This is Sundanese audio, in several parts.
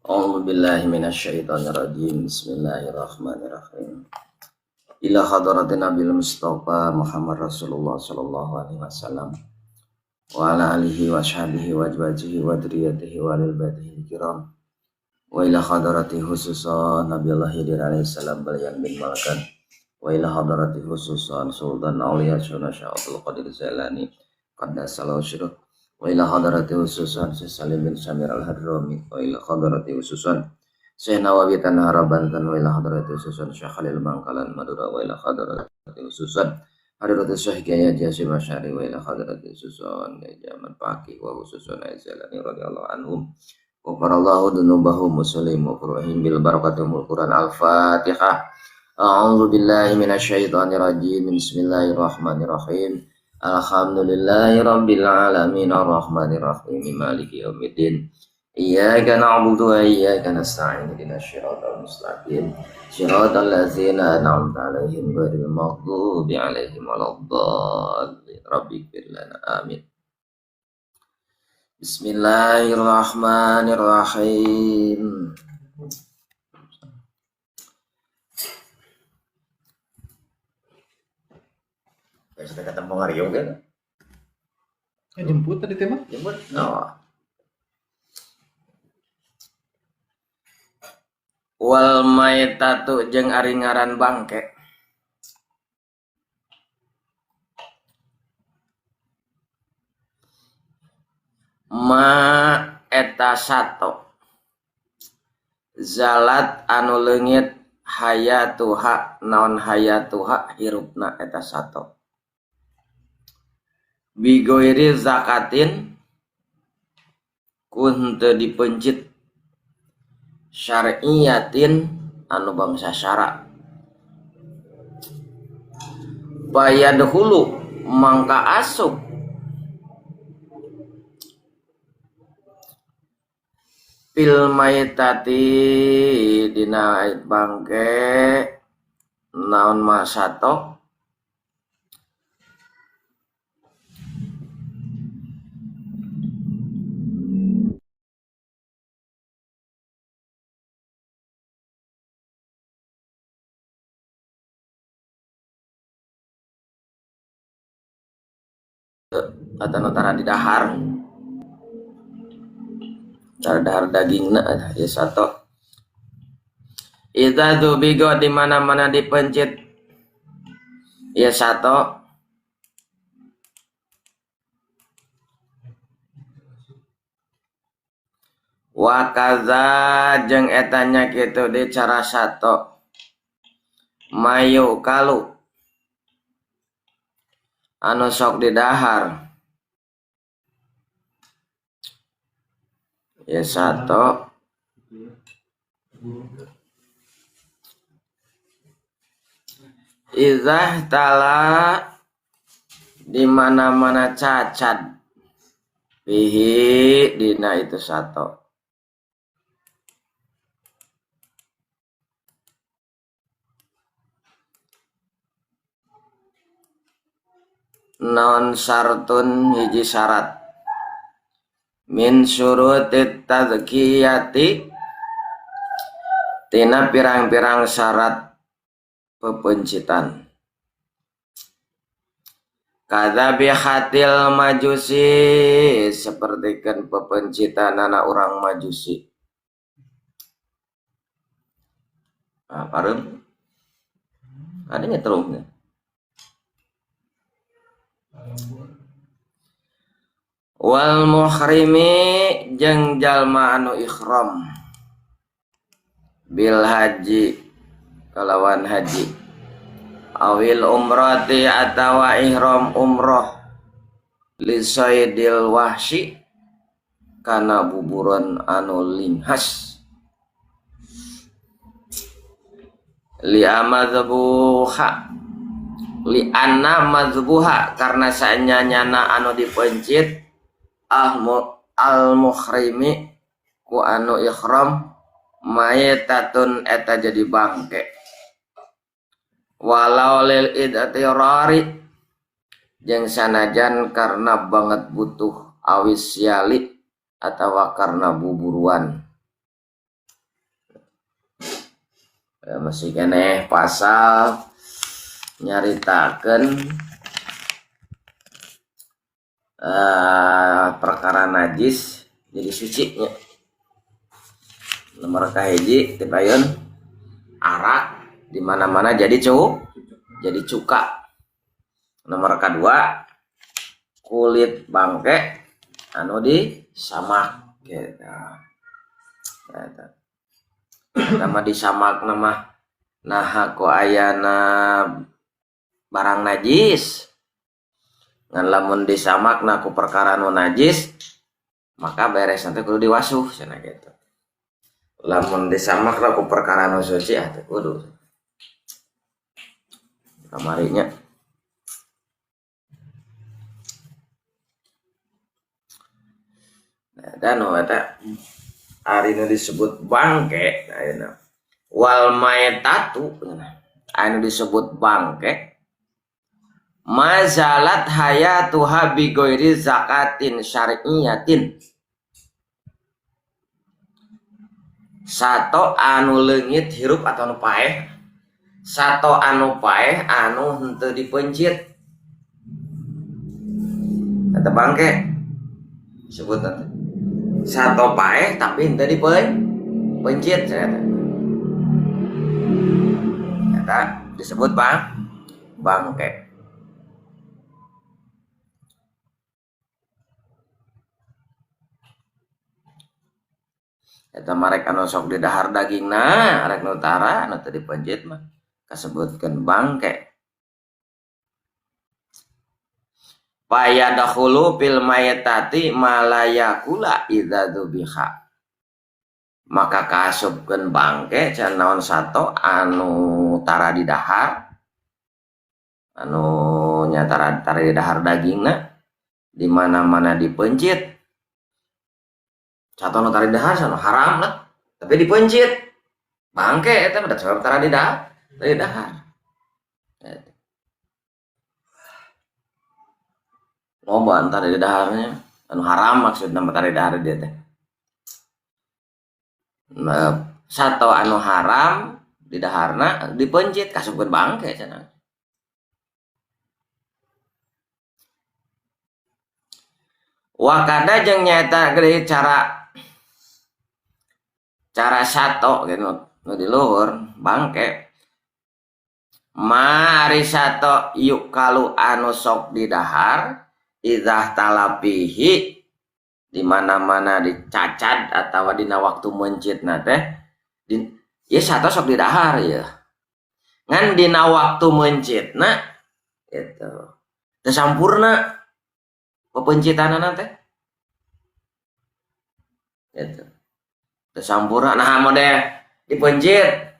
A'udzu billahi minasyaitonir rajim. Bismillahirrahmanirrahim. Ila hadratin Nabil Mustafa Muhammad Rasulullah sallallahu alaihi wasallam wa ala alihi wa sahbihi wa azwajihi wa dzurriyyatihi wa alil baitihi kiram. Wa ila hadrati khususan Nabiullah Khidir alaihi salam Balyan bin Malkan. Wa ila hadrati khususan Sultan Auliya Syuna Syaikhul Qadir Zailani qaddasallahu sirruh. Wa ila hadrati khususan Syekh Salim bin Samir Al-Hadrami. Wa ila hadrati khususan Syekh Nawawi Tanah Banten. Wa ila hadrati khususan Syekh Khalil Bangkalan Madura. Wa ila hadrati khususan hadrati Syekh Kiai Haji Hasyim Asy'ari. Wa ila hadrati khususan Kiai Jaman Fakih wa khususan Zailani radhiyallahu anhum. Ghafarallahu dzunubahum wa sallimu rahim bil barakati wal Quran. Al-Fatihah. A'udzu billahi minasyaitonir rajim. Bismillahirrahmanirrahim. Alhamdulillahi rabbil alamin arrahmanir rahim maliki yaumiddin. Iyyaka na'budu wa iyyaka nasta'in ihdinas siratal mustaqim. Siratal ladzina an'amta 'alaihim ghairil maghdubi 'alaihim waladdallin. Rabbighfir lana amin. Bismillahirrahmanirrahim. Sudah ketemu Mario kan? Jemput tadi tema? Jemput. Oh. Wal maitatu jeung ari ngaran bangke. Ma eta sato. Zalat anu leungit hayatuha naon hayatuha hirupna eta sato. Bigoiri zakatin ku henteu dipencit syar'iyatin anu bangsa syara bayadhulu mangka asup fil maitati dina bangke naon masato atau tara di dahar tara dahar dagingna ya sato idza dubigo di mana-mana dipencit ya sato wa kaza jeung eta nya kitu di cara sato mayu kalu anu sok didahar ya sato izah tala di mana-mana cacat bihi dina itu sato non sartun hiji syarat min syurutit tadzkiyati tina pirang-pirang syarat pepencitan kadzabihatil majusi sapertikeun pepencitanana urang majusi. Ah pareum ada nyetrumnya. Wal muhrimi jeung jalma anu ihram bil haji kalawan haji awil umrati atawa ihram umroh li saydil wahsi kana buburon anu linghas li amadzbuha li anna madzbuha karena sanyanyana anu dipencit al muhrimi ku anu ihram maitatun eta jadi bangke walau lil idtirari jeung sanajan karena banget butuh awis siali atawa karena buburuan. Masih keneh pasal nyaritakeun perkara najis jadi suci nya. Nomor kahiji tipayun arak di mana-mana jadi jadi cuka. Nomor kedua kulit bangke anu disamak gitu. Nah, nama disamak nama nah ku ayana barang najis ngan lamun disamak na ku perkara nu najis maka beres nanti kudu diwasuh cenah gitu. Lamun disamak na ku perkara nu suci ah teu kudu. Kamarinya. Nah, dan eta ari nu disebut bangke ayeuna wal maitatu anu disebut bangke mazalat hayatuha bi ghairi zakatin syar'iyatin sato anu leungit hirup atau anu paeh sato anu paeh anu henteu dipencit eta bangke disebut nanti sato paeh tapi henteu dipencit cenah eta disebut bangke. Eta marek anu sok didahar dagingna arek nu tara anu teu dipencit mah kasebutkeun bangke. Payadakhulu fil maytati malayakula idza dzubiha. Maka kaasupkeun bangke can naon sato anu tara didahar anu nya tara didahar dagingna di mana-mana dipencit. Sato anu tara didahar anu haram lah tapi dipencit. Bangke eta mah sabab tara didahar. Loba entar di daharnya anu haram maksudna mah tara didahar dia teh. Nah, sato anu haram di daharna dipencit kasupkeun bangke cenah. Wakada jeung nyaeta gede cara sato gitu nu di luhur bangke. Ma ari sato yuk kalu anu sok di dahar idzah talapihi di mana-mana dicacad atawa dina waktu mencitna teh ieu sato sok didahar ieu ngan dina waktu mencitna gitu teu sampurna pepencitanana teh gitu teu sampurna. Nah mode dipencit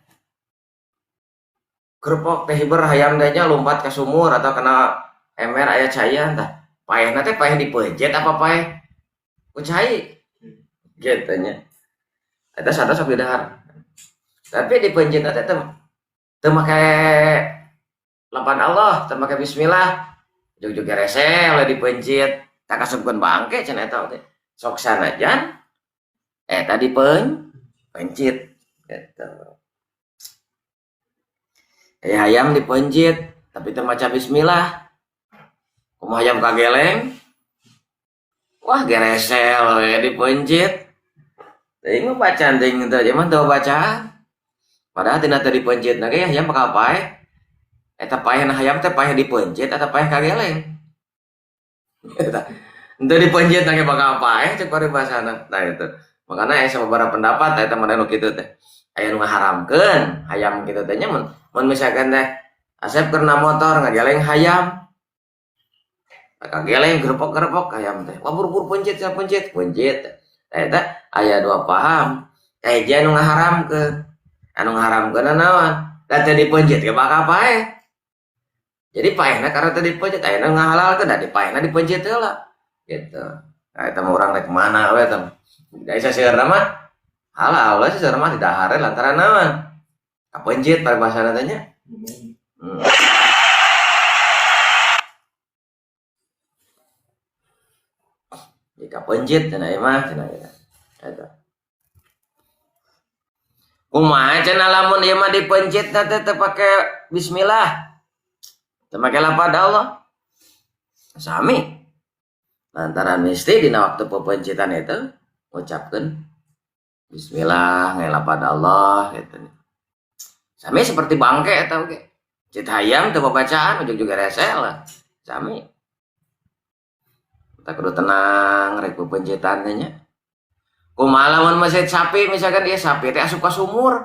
kerupok teh hiber hayam teh nya lompat ka sumur atau kena ember aya caian tah paehna teh paeh dipencet apa paeh ku cai gitu nya. Eta sato sok didahar tapi dipencet teh teu make lapan Allah teu make bismillah jug-jug rese oleh dipencet tak kasupkeun bangke cenah eta teh sok sanajan eta dipencit gitu. Hayam dipencit tapi teu maca bismillah kumaha hayam kageleng wah geresel we dipencit teuing mah bacaan teuing teh mah teu bacaan padahal tina teu dipencit na ge hayam bakal paeh eta paehna hayam teh paeh dipencit atau paeh kageleng eta henteu dipencit na ge bakal paeh cek paribasana. Nah itu makana aya sababaraha pendapat eta mah nu kitu teh aya nu ngaharamkeun hayam kitu teh nya mun misalkan teh Asep keur motor ngageleng hayam kageleng gerpok-gerpok hayam teh wah buru-buru pencit sia pencit pencit eta aya dua paham kahiji anu ngaharamkeun anu ngaharamkeun naon da teu dipencit ge bakal paeh jadi paehna karena teu dipencit aya nu ngahalalkeun da dipaehna dipencit heula gitu. Nah eta mah urang rek mana we eta da saseueurna mah halal we saseueurna mah didahar lantaran naon kapencit paribasana teh nya. Jika pencit cenah ieu mah cenah eta. Eta. Kumaha cenah lamun ieu mah dipencitna teh teu pake bismillah. Teu make lapad Allah. Sami. Lantaran mesti dina waktu pepencitan itu ngucapkeun bismillah ngelapad Allah gitu. Sami seperti bangke eta oge. Cit hayam teu babacaan ujug juga rese lah. Sami. Kita kudu tenang rek pepencitan teh nya. Kumaha lamun masjid sapi misalkan ieu sapi teh asup ka sumur.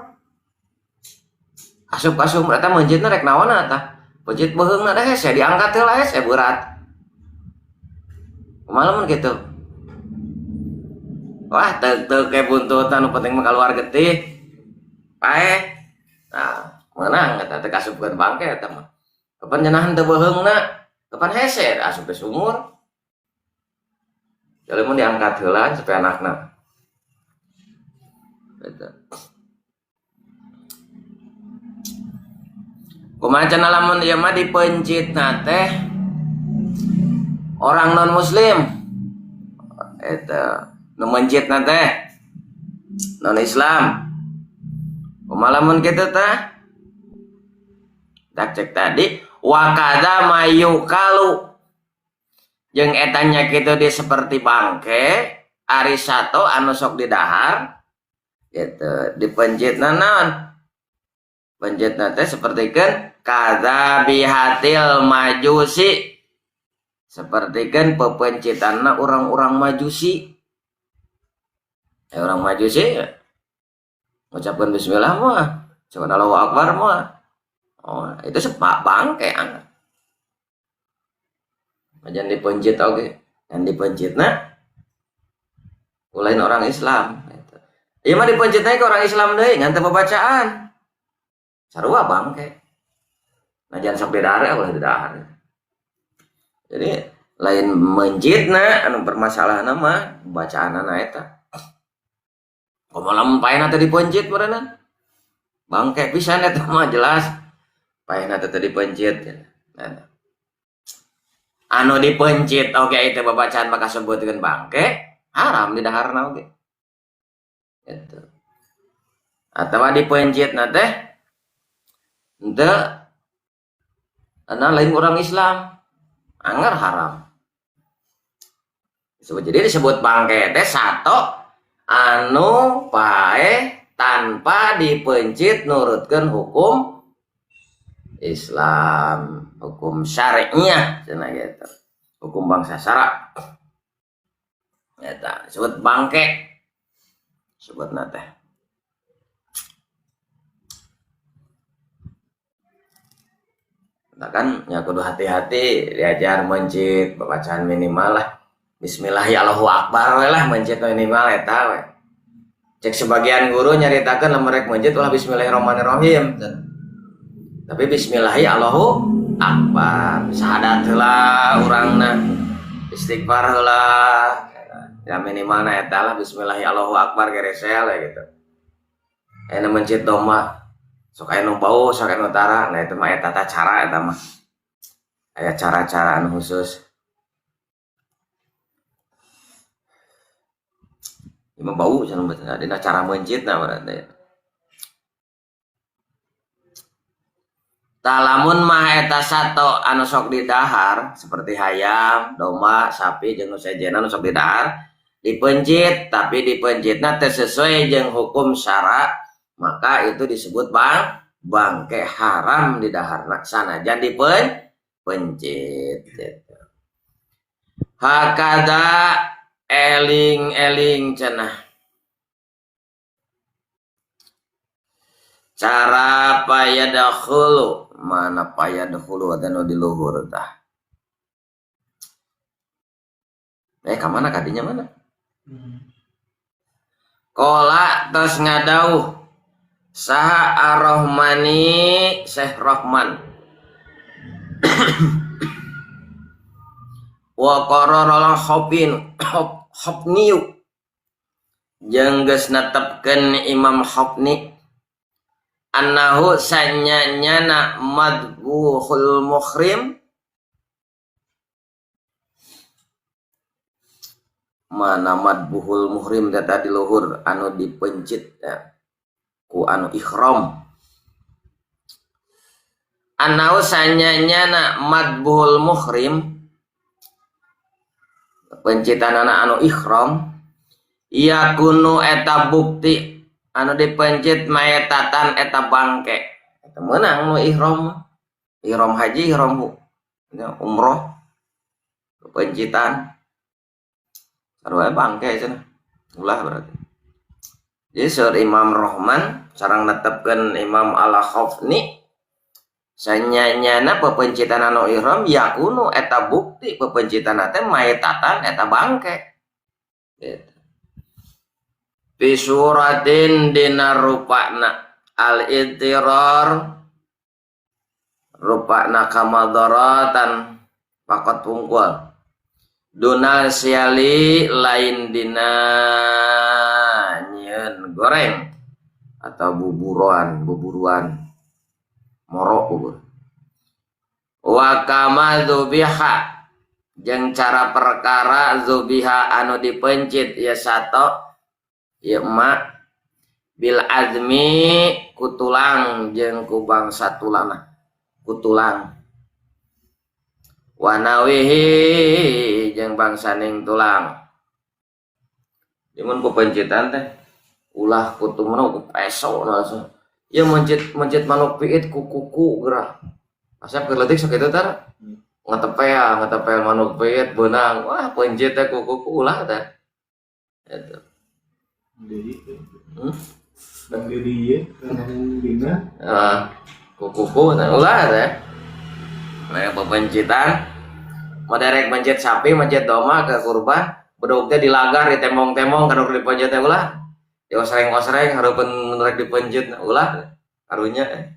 Asup ka sumur eta mencitna rek naonna tah? Pencit beuheungna teh hese diangkat heula hese berat. Kumaha lamun kitu? Wah, teu ke buntutan nu penting mah kaluar getih. Paeh. Nah, meunang eta teh kasupkeun bangke eta mah. Kapan nyenahan teu beuheungna? Kapan hese asup ke sumur. Jadi mun diangkat heula supaya anakna. Gitu. Kumaha cenah lamun ieu mah dipencitna teh orang non muslim. Eta nu mencitna teh non Islam. Kumaha lamun kitu tah? Tak cek tadi wa kadza mayukalu jeung eta nya kitu di seperti bangke ari sato anu sok didahar gitu dipencitna naon? Pencitna teh sapertikeun kadzabihatil majusi, sapertikeun pepencitanna urang-urang majusi. Orang majusi ngucapkeun bismillah mah, cuman Allahu akbar mah. Oh, itu sepak bangke angkat. Jangan dipencit oge, yang dipencitna lain orang Islam. Ieu mah dipencitna ke orang Islam deui ngan teu babacaan. Sarua bangke. Nah jangan sampai dahar ulah didahar. Jadi lain mencitna anu permasalahanna mah bacaanana eta. Komo lamun paehna teh dipencit meureunna. Bangke pisan eta mah jelas. Paehna teh dipencit. Nah. Anu dipencit oge itu babacaan maka sebutkeun bangke, haram didaharna oge. Gitu. Atawa dipencitna teh henteu anu lain orang Islam, anggar haram. Disebut, jadi disebut bangke teh sato anu paeh tanpa dipencit nurutkeun hukum Islam, hukum syariah cenah gitu. Hukum bangsa syara. Eta disebut bangke. Sebutna teh. Nah kan ya kudu hati-hati diajar mencit bacaan minimal lah. Bismillah ya Allahu Akbar we lah mencit minimal eta we. Cek sebagian guru nyaritakeun lamun rek mencit ulah bismillahirrahmanirrahim. Tapi bismillah ya Allahu Akbar. Syahadat heula urangna. Istighfar heula. Ya minimalna eta lah bismillah ya Allahu Akbar geresel ya gitu. Aya mencit domba sok aya nu bau, sok aya nu tara. Nah itu mah eta tata cara eta mah. Aya cara-cara anu khusus. Ieu mah bau cenah dina cara mencitna berarti. Talamun mah eta sato anu sok didahar seperti hayam, domba, sapi jeung nu sejenna anu sok didahar dipencit tapi dipencitna teu sesuai jeung hukum syara, maka itu disebut bangke haram didaharna sanajan dipencit gitu. Hakada eling-eling cenah. Cara payadakhulu mana payadakhulu ada nu di luhur tah. Ka mana kadinya mana? Qala tos ngadauh saha ar-Rahmani Syekh Rahman. Wa qarara al-Hopin Hopniu jeung geus netepkeun Imam Hopni annahu sanyanyana madbuhul muhrim mana madbuhul muhrim teh tadi luhur anu dipencit ya. Ku anu ihram. Anau sanyanyana madbuhul muhrim pencitanana anu ihram yakunu eta bukti anu dipencit maetatan eta bangke. Eta meunang nu ihram. Ihram haji, ihram umroh pencitan. Sarua bangke cenah. Ulah berarti. Jadi saur Imam Rohman sareng netepkeun Imam Al-Khafni sanyanyana pepencitan anu ihram yakunu eta bukti pepencitan teh maetatan eta bangke. Gitu. Fi suratin dina rupana al-idtirar rupana kamadaratan pakot pungkul dunal siali lain dina nyieun goreng atau buburuan morok bubur wa kama dzubiha jeung cara perkara dzubiha anu dipencit ieu sato ieu emak bil azmi ku tulang jeung ku bangsa tulangna ku tulang wa nawihi jeung bangsaning tulang. Mun pepencitan teh ulah ku tumrap ku peso langsung. Ieu mencit manuk piit ku kuku geura. Asep keur leutik sok kitu tah. Ngatepel manuk piit beunang. Wah pencit teh ku kuku ulah teh. Eta. Ku kuku teh ulah teh. Nah, pepencitan maderek mencit sapi, mencit domba ke kurban, bedog teh dilagar ditembong-tembong kana dipencit teh ulah. Diosreng-osreng hareupeun rek dipencit ulah karunya.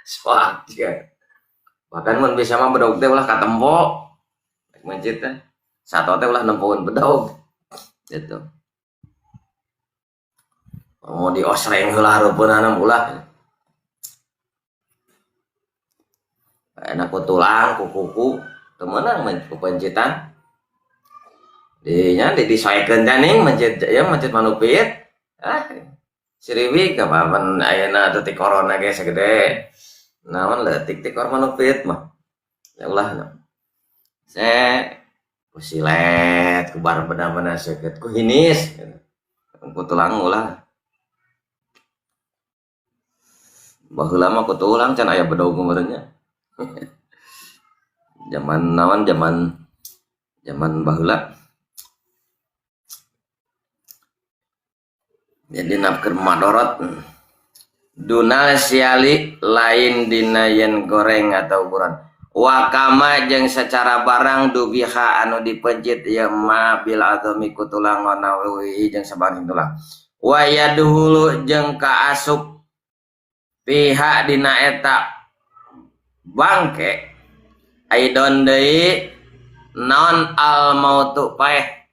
Soak ya. Bahkan mun bisa mah bedog teh ulah katempo. Rek mencit teh. Sato teh ulah nempokeun bedog. Gitu. Mau diosreng heula hareupeunana ulah. Enak ku tulang, ku kuku, teu meunang pepencitan. Di nya disoekeun teh ning mencit ya mencit manuk piit. Ah, siriwik kapan ayeuna teh ti corona ge sagede. Naon leutik ti kor manuk piit mah. Ya ulah no. Se ku silet, ku barbeda-beda seukeut, ku hinis. Ku tulang ulah. Baheula mah ku tulang can aya bedog meureun nya. Zaman naon zaman baheula. Jadi nafker madorot dunal siali lain dina yen goreng atau ukuran wakama jeung secara barang dubiha anu dipencit ieu ma bil azmi ku tulang wanawi jeung sabanding tulang wa yaduhulu jeung kaasup pihak dina eta bangke aidon deui non al mautu paeh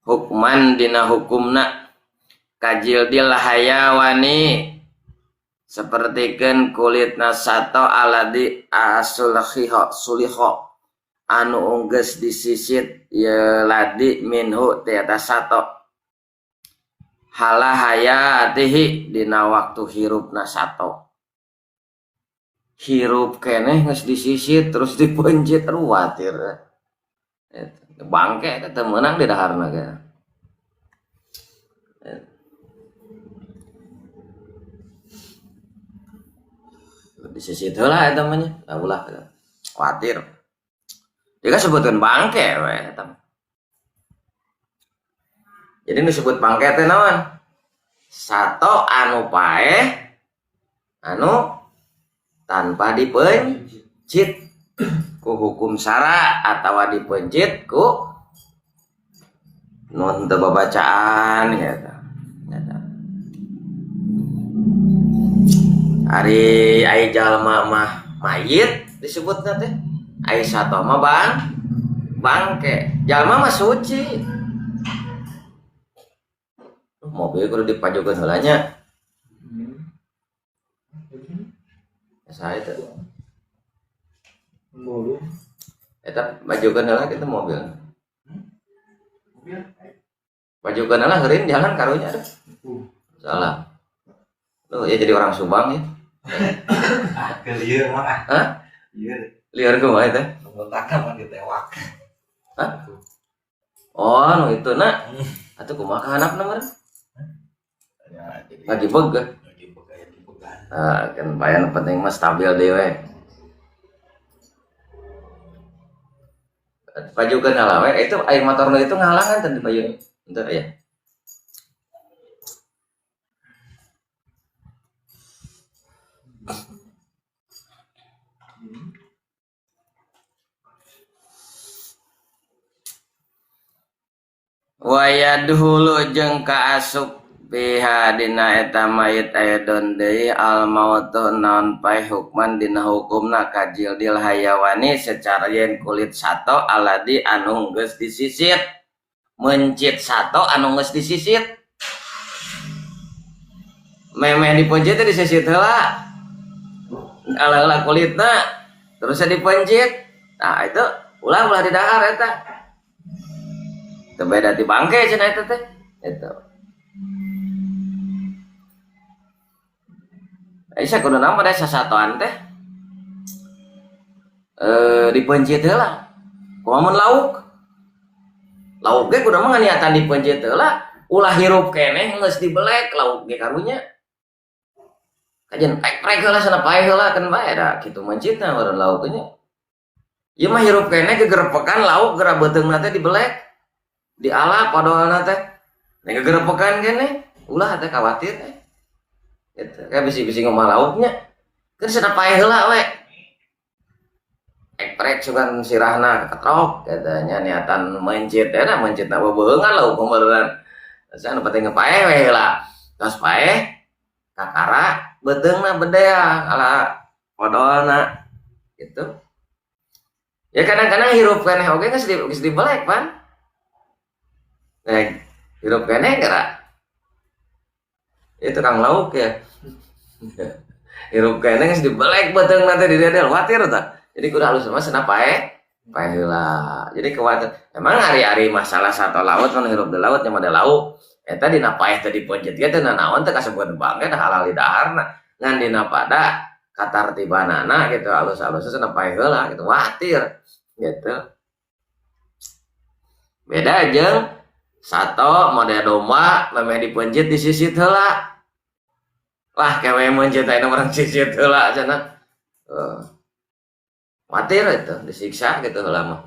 hukman dina hukumna kajildil hayawani sapertikeun kulitna sato aladi asulhiho suliho anu unggeus disisit ye ladi minhu ti eta sato hala hayatihi dina waktu hirupna sato hirup keneh geus disisit terus dipencit ruwatir bangke eta teu meunang di daharna ge. Disisit heula eta mah nya, ulah khawatir. Dia kan sebutkeun bangke we eta. Jadi nu disebut bangke teh naon? Sato anu paeh anu tanpa dipencit ku hukum sara atawa dipencit ku nun teu babacaan gitu. Ari ai jalma mah mayit disebutna teh. Ai sato mah bangke. Jalma mah suci. Mobil kudu dipajukeun heula nya. Saha eta? Mobil. Eta majukeun heula kitu mobil. Mobil. Pajukeun lah heureun jalan karunya aduh. Salah. Lu ya jadi orang Subang ya. Ah, ke lieur mah. Hah? Lieur. Lieur kumaha teh? Botakna mah ditewak. Hah? Oh, nu itu na. Atuh kumaha kahanapna meureun? Ya, jadi Ngagibeg ge. Ngagibeg aya gibegan. Ah, kan bayan penting mah stabil deui we. Pajukeun heula we, itu air motor nu itu ngahalangan teh di payun. Henteu ya. Wayadhulu jeung kaasup biha dina eta mayit aidon deui al mautu naon paeh hukman dina hukumna kajildil hayawani secara yen kulit sato aladi anu geus disisit mencit sato anu geus disisit memeh dipencit teh disisit heula ala-ala kulitna terus dipencit nah itu ulah-ulah didahar eta teu beda ti bangke cenah eta teh itu. Aisyah kudu nama deh sasatoan teh dipencit heula. Kumaha mun lauk? Lauk ge kudu mah niatan dipencit heula, ulah hirup keneh geus dibelek lauk ge karunya. Kajian prek-prek heula sana paeh heula kan bae da kitu mencitna meureun lauk nya. Ieu mah hirup keneh gegerepekan lauk geura beuteungna teh dibelek. Diala padolna teh. Nek gegerepekan keneh ulah teh khawatir teh. Gitu. Kayak bisi-bisi ngomah lauknya. Kan sana paeh heula we. Ekprek sugan sirahna ketrok katanya niatan mencit ya nah mencitna bebeungan lauk meureun. Asa nu penting paeh we heula. Tos paeh kakara beuteungna bedea ala podolna gitu. Ya kadang-kadang hirup keneh oge geus dibelek pan. Nek hirup keneh geura. Itu kang lauk ya. Hirup keneh geus dibelek beuteungna teh didedel khawatir tah. Jadi kudu halus mah cenah paeh, paeh heula. Jadi khawatir. Emang hari-hari masalah sato laut mun hirup di laut nya mah lauk. Eta dina paeh teh dipencet ge teh nanaon teh kasebut bangke dah halal di daharna. Ngan dina pada katartibanana gitu halus-halusna cenah paeh heula gitu khawatir gitu. Beda jeung sato model domba memeh dipencet disisit heula. Wah, kewe mencet ayeuna urang sisit heula cenah. Khawatir itu disiksa gitu heula mah.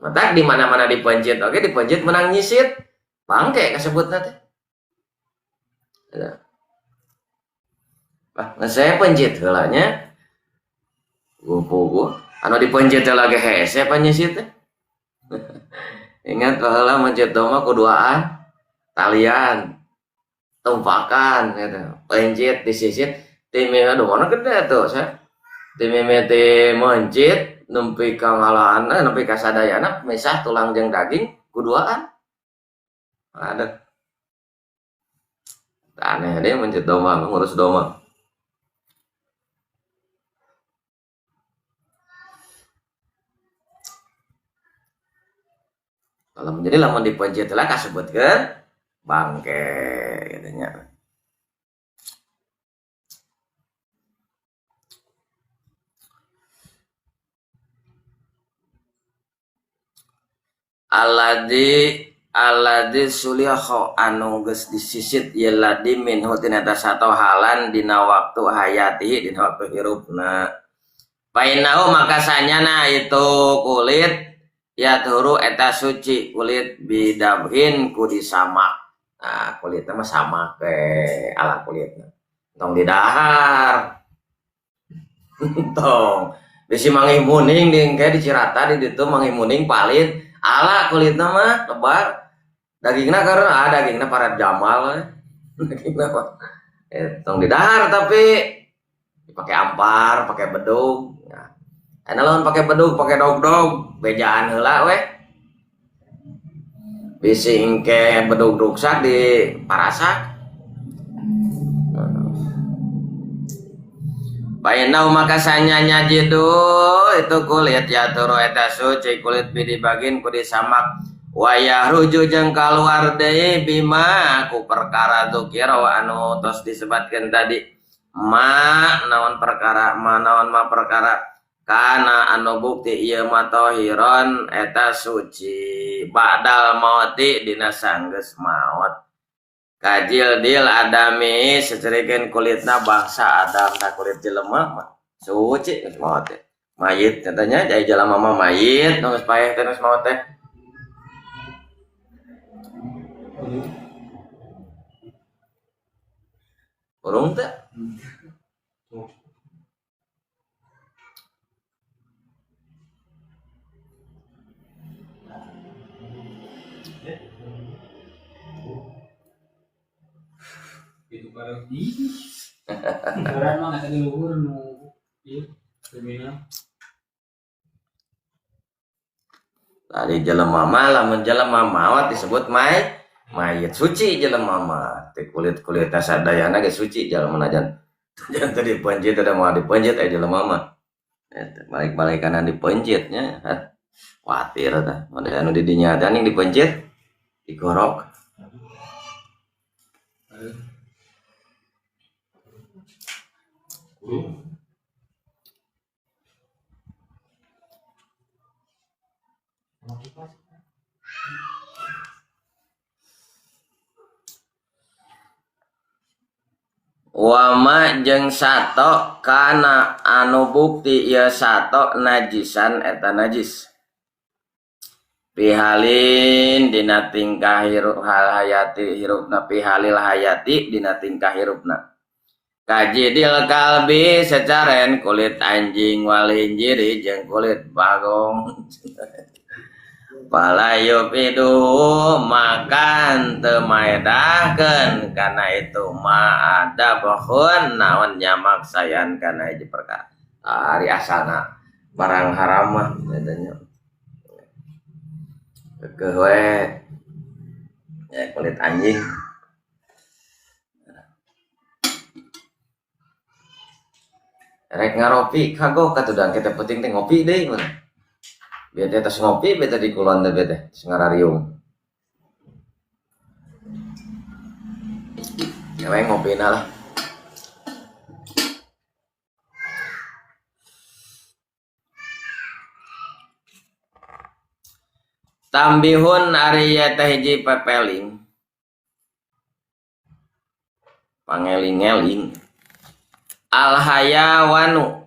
Matak di mana-mana dipencet oge dipencet menang nyisit. Bangke kasebutna teh. Ya. Wah, geus saya pencet heula nya. Gupugu anu dipencet heula ge hese panyisit teh. Ingat baheula mencet domba kuduaan, talian, tumpakan gitu. Pencet disisit timina domba gede tuh saya. Timimiti mencit nempi ka ngalahan, nempi ka sadayana misah tulang jeung daging kuduaan. Aduh. Aneh deh mencit domba, ngurus domba. Kalau menjadi lamun dipencet lah kasebutkeun bangke gitu nya. Alladzi suliha anu geus disisit ye ladzi minhu tina eta sato halan dina waktu hayatihi dina waktu hirupna. Fainahu maka sanyana itu kulit ya turu eta suci kulit bidabhin ku disamak. Nah, kulitna mah sama ke ala kulitna. Tong didahar. Tong bisi mangih muning ding kayak di Cirata di ditu mangih muning palit ala kulitna mah lebar. Dagingna karena dagingna para jamal we. Dagingna mah. Tong didahar tapi dipakai ampar, pakai bedug. Nah, ana lamun pakai bedug, pakai dog-dog, bejaan heula we. Bisi engke bedug ruksak di parasak. Bainau maka sanyanya jidu itu kulit ya turu eta suci kulit bidi bagin ku disamak Wa yahruju jeung kaluar deui bima ku perkara dzukira anu tos disebatkeun tadi. Ma naon perkara, ma naon ma perkara kana anu bukti ieu ma tahiron eta suci ba'dal mauti dina sanggeus maot. Kajil dil adami secerikeun kulitna bangsa Adam ta kulit jelema mah suci geus maot teh. Mayit katanya jadi jelema mah mayit nu geus paeh teh geus maot teh. Urung teh. Itu bareng. Barang mah nggak luhur nu ieu terminal. Tadi jelema mah lamun jelema maot disebut mayit suci jelema mah. Teh kulit-kulitna sadayana ge suci jelema najan. Jangan teu dipencit ada moal dipencit aya jelema mah. Eta balik-balik kanan dipencitnya. Khawatir tah. Mun anu di dinya teh ning dipencit digorok. Wama jeung sato kana anu bukti ieu sato najisan eta najis. Pihalin dina tingkah hirup hal hayati hirupna pihalil hayati dina tingkah hirupna. Kajidil kalbi secaren kulit anjing walinjiri jeung kulit bagong. Palayup itu makan teu maedahkeun kana itu ma ada bohun naon nyamaksayan kana hiji perkara. Ari asalna barang haram mah katanya. Kekeuh we ya kulit anjing. Rek ngaropi kagok atuh dan kita penting teh ngopi deui mah. Bete tos ngopi bete di kulon teh bete tos ngarariung. Ya we ngopina lah. Tambihun ari ieu teh hiji pepeling. Pangeling-eling. Al hayawanu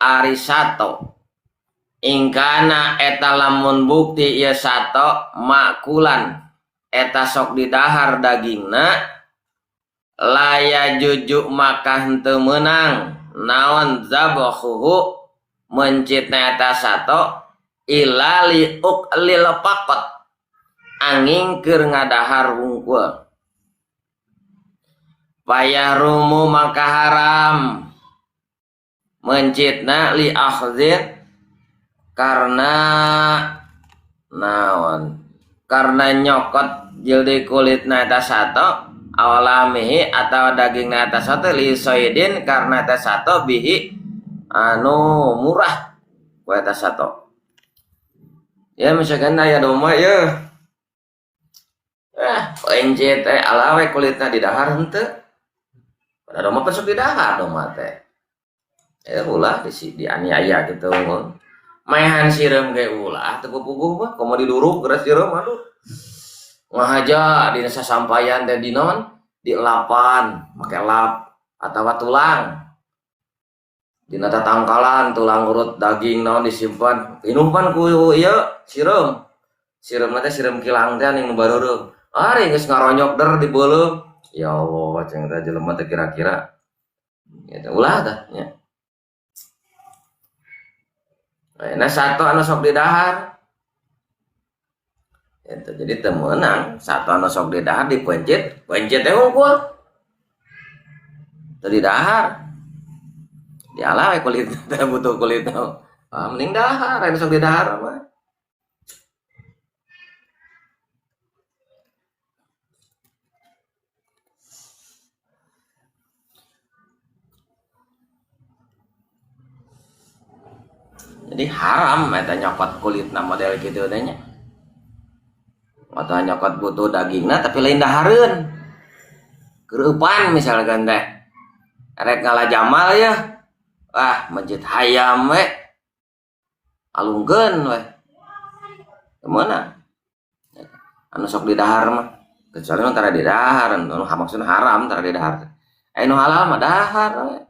ari sato. Ingkana eta lamun bukti ieu sato makulan eta sok didahar dagingna laya jujuk maka henteu meunang naon zabahuhu mencitna eta sato ila liuqlil faqat angin keur ngadahar wungkul payahrumu maka haram mencitna li akhzir karena naon karena nyokot jildi kulit na eta sato awalamihi atau daging na eta sato li soidin karena eta sato bihi anu murah ku eta sato. Ya misalkan aya domba ya pencit teh alawe kulitna di dahar henteu. Pada domba pesuk di dahar domba teh. Ya ulah dianiaya gitu. Maehan sireum ge ulah teu puguh mah komo diduruk geus sireum aduh. Ngahaja dina sasampayan teh di naon? Di lapan make lap atawa tulang. Dina tatangkalan tulang urut daging naon disimpan. Inumpan ku ieu sireum. Sireum teh sireum kilang teh ning nu bareureum. Ari geus ngaronyok der di beuleum. Ya Allah, ceng teh jelema teh kira-kira. Ya ulah tah nya. Nah satu anu sok didahar. Eta jadi teu meunang, satu anu sok didahar dipencit, pencit teh hungkul. Teu didahar. Dialah we kulit teh butuh kulit teh. Ah mending dahar, anu sok didahar mah. Jadi haram eta nyokot kulitna model kitu teh nya. Mata nyokot butuh dagingna tapi lain dahareun. Kereupan misalkan teh. Rek ngala jamal ya. Wah, mencit hayam we. Alungkeun we. Kemana? Anu sok di dahar mah. Kecuali nu tara di dahar, nu maksudna haram tara di dahar. Anu halal mah dahar we.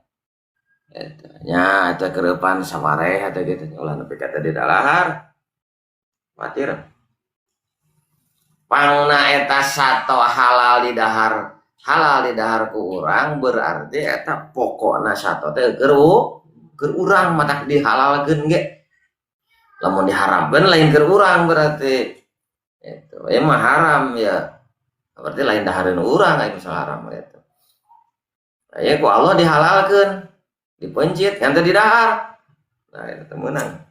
Eta nya eta kereupan sawareh eta gitu ulah nepi ka teu di dahar. Khawatir. Pangna eta sato halal di dahar, halal di dahar ku urang berarti eta pokokna sato teh keur urang matak dihalalkeun ge. Lamun diharamkeun lain keur urang berarti. Itu emang haram ya. Berarti lain dahareun urang aya misal haram gitu. Aya ku Allah dihalalkeun, dipencit ngan teu didahar. Nah eta teu meunang.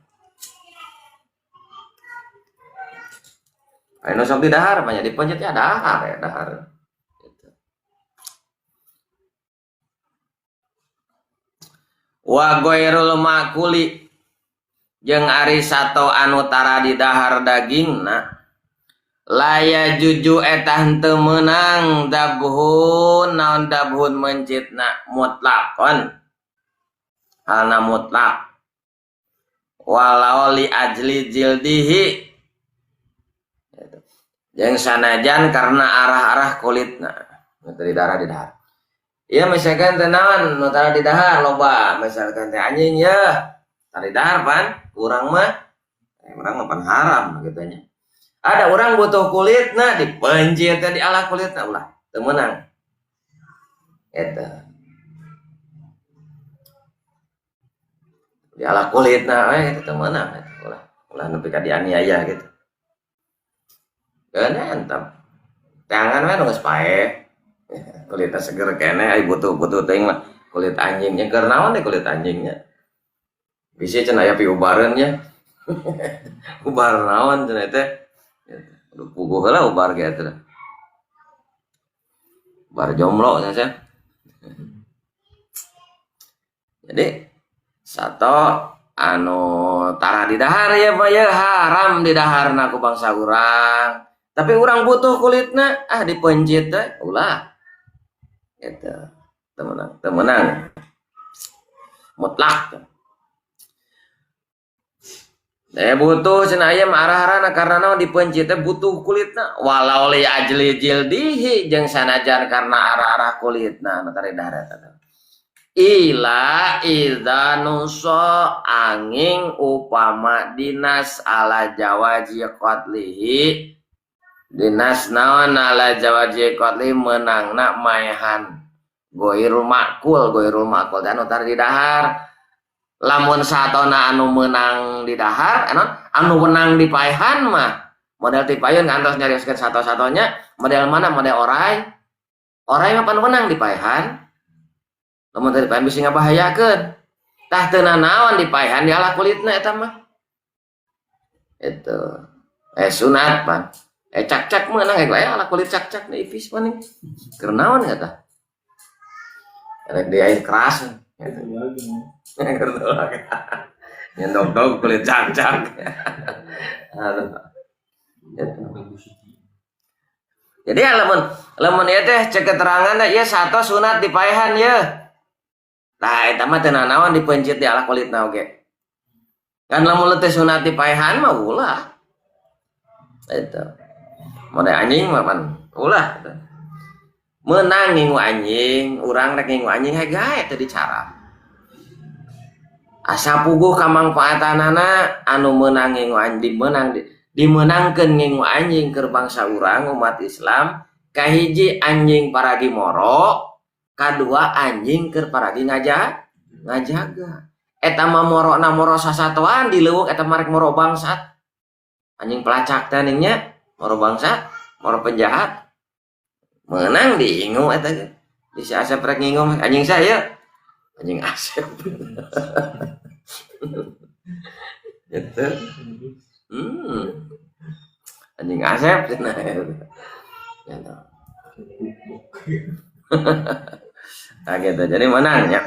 Anu sok di dahar banyak dipencet ya dahar ya dahar. Gitu. Wa ghairul makuli jeung ari sato anu tara di dahar dagingna laya juju eta henteu meunang dabhun naon dabhun mencitna mutlaqon halna mutlak walau li ajli jildihi yang sanajan karena arah-arah kulitna nu di darah di dahar. Iya misalkan teh naon nu tara di dahar loba misalkan teh anjing ya tara di dahar pan urang mah urang mah pan haram kitu nya. Ada orang butuh kulitna dipencet teh di ala kulitna ulah teu meunang. Eta. Di ala kulitna we eta teu meunang eta ulah ulah nepi ka dianiaya gitu. Kene entap. Tangan we nu geus paeh. Kulitna seger keneh ai butuh-butuh teuing mah kulit anjingnya keur naon deh kulit anjingnya. Bisi cenah aya piubareun nya. Ubar naon cenah teh. Aduh puguh heula ubar ge eta. Ubar jomblo nya cenah. Jadi sato anu tara di dahar ya mah ya haram di daharna ku bangsa urang. Tapi urang butuh kulitna ah dipencit teh ulah. Gitu. Teu meunang. Mutlak. Butuh cenah aya mah arah-arahna karena naon dipencit teh butuh kulitna walau li ajli jildihi jeung sanajan karena arah-arah kulitna anu tara dahar eta. Ila idza nusa angin upama dinas ala jawaji qatlihi dinas naon ala jawaji qatli meunangna maehan goirul makul teh anu tara di dahar. Lamun satona anu meunang di dahar anu menang di paehan mah model ti payun ngantos nyarioskeun sato-satonya model mana model orai orai mah pan menang di paehan lamun teu dipaehan bisi ngabahayakeun tah teu nanaon di paehan dialah kulitna eta mah itu sunat pan cak-cak meunang ge ala kulit cak-cak na ipis paning keur naon eta rek di air keras gitu. Nyendok-dok kulit cak-cak. Aduh. Jadi ya lamun ieu teh cek keterangan teh ieu sato sunat dipaehan ye. Tah eta mah teu nanaon dipencit di ala kulitna oge. Kan lamun teh sunat dipaehan mah ulah. Eta. Mode anjing mah pan ulah. Menang ngingu anjing, urang rek ngingu anjing hege teh dicara. Asa puguh kamangfaatanana anu meunang ngingu anjing dimeunang dimeunangkeun ngingu anjing keur bangsa urang umat Islam kahiji anjing paragi moro kadua anjing keur paragi ngajaga eta mah morona moro sasatoan di leuweung eta mah rek moro bangsat anjing pelacak teh nya moro bangsat moro penjahat meunang diingu eta ge bisa Asep rek ngingu anjing saya anjing Asep gitu. Anjing Asep cenah gitu. Nah gitu. Jadi menang nya.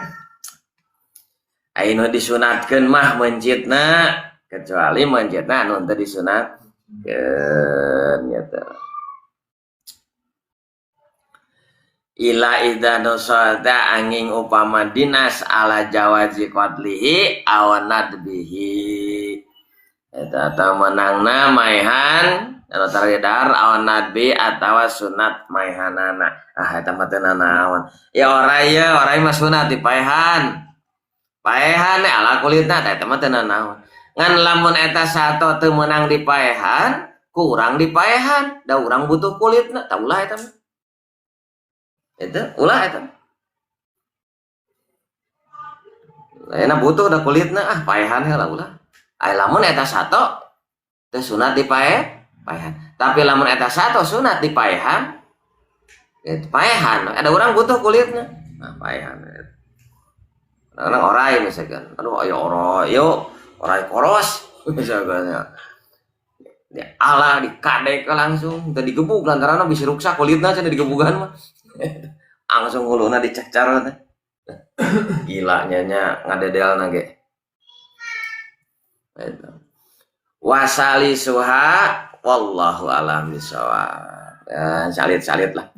Anu disunatkeun mah mencitna kecuali mencitna anu teu disunat Keun gitu. Ila idza nusada angin upama dinas ala jawazi qatlihi aw nadbihi. Eta atau menangna maehan anu taridar aw nadbi atawa sunat maehanana. Ah eta mah teu nanaon. Ya orai ye, orai mah sunat dipaehan. Paehan ala kulitna tah eta mah teu nanaon. Ngan lamun eta sato teu meunang dipaehan, ku urang dipaehan, da urang butuh kulitna, tah ulah eta mah. Itu ulah eta. Ayeuna butuh da kulitna, ah paehan heula ulah. Ai lamun eta sato teu sunat dipaehan. Tapi lamun eta sato sunat dipaehan, itu paehan, ada orang butuh kulitna. Nah, paehan. Orang orai misalkan, aduh ayo orai, yuk orai koros misalkan ya. Di ala dikadek langsung, teu digebug lantaran bisa ruksak kulitna cenah digebugan mah. Langsung huluna dicecar teh. Gila nya ngadedelna ge. Eta. Wasali suha wallahu alam bisawab. Ya, salit-salit lah.